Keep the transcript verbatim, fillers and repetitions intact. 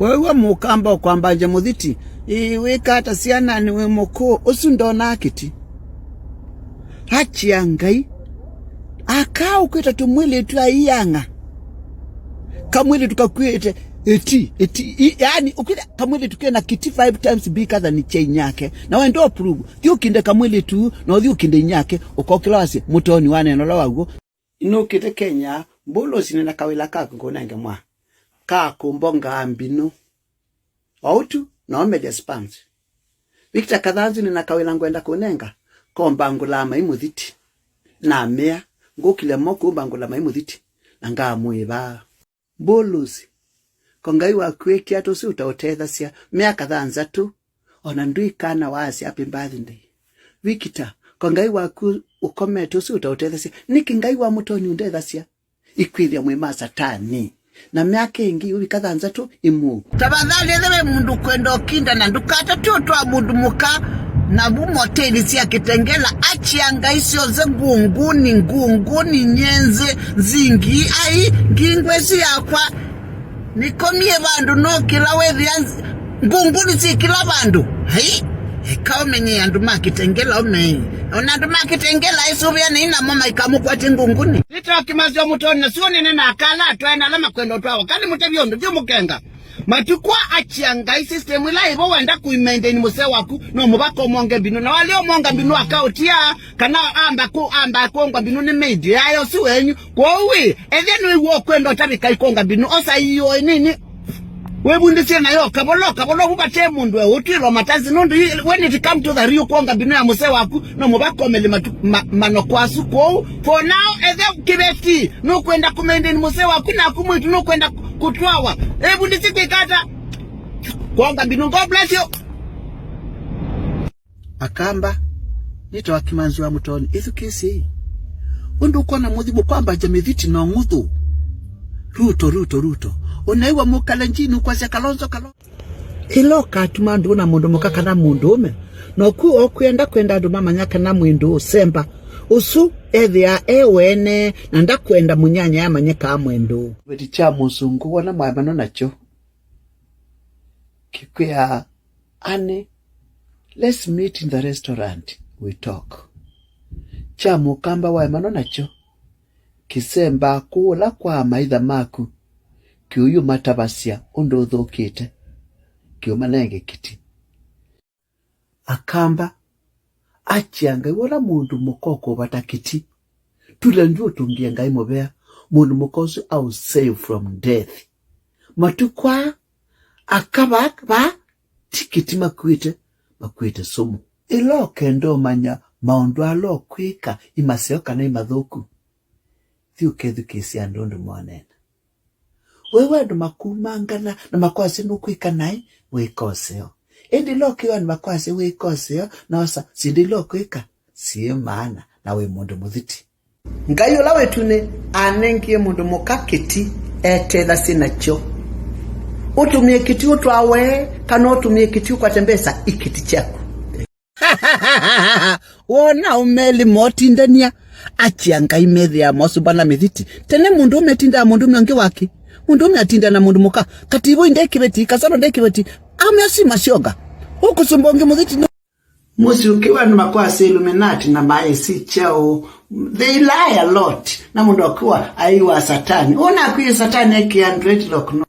Weew'a mũkamba ũkwambangya mũthiti, ĩĩ, wĩka ata syananĩ wĩ mũkũũ? Ũsu ndonaa kĩti. Achia Ngai. Aka ũkwĩta tũmwĩlĩtu aiang'a. Kamwĩlĩtu kakwĩte ĩti, ĩti, i, yani, ũkwĩta kamwĩlĩtu kena kĩti five times bigger than kya inyake. Na wendo prove. Thi ũkinde kamwĩlĩtu, na ũthi ũkinde inyake, ũkokĩla wasye, mũtoni wa neno la waw'o. Nũkĩte Kenya, Mbũlũsi nĩna kawĩla kaku ngũnenge mwa. Ka kũmbongaa mbinũ. O ũtu, no meja sponge. Victor Kathanzu nĩna kawĩla ngwenda kũnenga, kombangũlaa mai mũthiti. Namea, ngũkile mo kũmbangũla mai mũthiti, na ngamwĩva. Mbũlũsi, ko Ngai waku wĩkie ata ũsu ũtaũtethasya myaka thanthatũ, ona ndwĩkana waasya happy birthday? Victor, ko Ngai waku ũkomete ũsu ũtaũtethasya? Nĩkĩ Ngai wa mũtoni ũndethasya? Ikwĩthĩa mwĩ ma Satani. Na myaka ĩngĩ yũvika thanthatũ ĩmũku. Tafadhali, ethĩwa wĩ mũndũ ũkwenda ũkindana, ndũkatate ũtwaa mũndũ mũka na vu moteli sya Kĩtengela, achia Ngai syonthe, ngunguni, ngunguni, nyenze, nzingi, ai, ngingwesi yakwa. Nĩkomie vandũ nokĩla wĩthĩa nz-, ngunguni syĩ kĩla vandũ. Hei, eka ũmenye andũ ma Kĩtengela ũmei. Ona andũ ma Kĩtengela ĩsũvĩanei namo maikamũkwatye ngunguni. Nĩtokĩmasya mũtoni na syũnene na akala atwae na ala makwenda ũtwawa. Kana mũtavya ũndũ, thiĩ mũkenga. Matukũ achia Ngai system ĩla ĩvo wenda kũimaintain mũsee waku, no mũvaka ũmonge mbinũ. Na walea ũmonga mbinũ akaũtia, kana amba kũ-, amba kũngwa mbinũ nĩ maid yayo si wenyu. Kwoou wĩ, ethĩa nĩwĩw'a ũkwenda ũtavĩka ikonga mbinũ, osa iũĩ nini. Wĩvundĩsye nayo kavolo, kavolo vu vate mũndũ e ũtwĩlwa matasi, nũndũ i-, when it come to the real kuonga mbinũ ya mũsee waku, no mũvaka ũmele matu-, ma-, manoko asu. Kwoou, for now, ethĩa kĩveti, nũkwenda kũmaintain mũsee waku, naku mwĩtu nũkwenda kũtwawa. Ĩvundĩsye kwĩka ata? Kuonga mbinũ. God bless you. Akamba, nĩtawa kĩmanzi wa mũtoni, ĩthukĩĩsyei. Ũndũ ũkwona mũthi mũkwambangya mĩthiti na ũng'uthũ. Ruto, Ruto, Ruto. Ũnaiwa mũkalenjini ũkwasya Kalonzo, Kalonzo. Ĩla ũkatuma ndũũ na mũndũ mũka kana mũndũũme, noku ũkwenda kwenda andũ mamanya kana mwĩ ndũũ, semba. Ũsu ethĩa e wene na ndakwenda mũnyanya amanye kaa mwĩ ndũũ. Kĩveti kya mũsũngũ wona mwaemano nakyo. Kĩkwĩa, "Honey, let's meet in the restaurant, we talk." Kya mũkamba waemano nakyo, kĩsembaa kũũ ũla kwa amaitha maku, kĩũyũmatavasya ũndũ ũthũkĩte, kĩũmanenge kĩti. Akamba, achia Ngai, wona mũndũ mũka ũkũvata kĩti, tula ndyũ ũtũngĩe Ngai mũvea, mũndũ mũka ũsu aũ save from death. Matukũ aa, aka va, va, ti kĩti makuĩte, makuĩte sumu. Ĩla ũkenda ũmanya maũndũ ala ũkwĩka, imaseo kana imathũku, thi ũkethukĩĩsya andũ ũndũ moneena. Wewe andũ makumangana na makwasya nũkwĩka naĩ, wĩka ũseo. Ĩndĩ ĩla ũkĩwa andũ makwasya wĩka ũseo, na osa syĩndũ ila ũkwĩka syĩ maana na wĩ mũndũ mũthiti. Ngai ũla wĩ ĩtunĩ anengie mũndũ mũka kĩti etethasye nakyo. Ũtũmĩe kĩti ũtwawe, kana ũtũmĩe kĩti ũkwate mbesa, i kĩti kyaku. Wona ũmeli motindania, achia Ngai methĩaa mosũmbana mĩthiti. Tene mũndũũme atindaa mũndũũme ũngĩ wake. Mũndũũme atindaa na mũndũ mũka. Kativo inde kĩveti, kasolo nde kĩveti. Ame asu masyoka. Ũkũsũmba ũngĩ mũthiti nũ-, mũsyĩ ũkĩwa andũ makwasya Illuminati na maĩsĩ kyaũ. They lie a lot. Na mũndũ akĩwa aiwa Satani. Ũnakwĩe Satani ekĩa dreadlock no.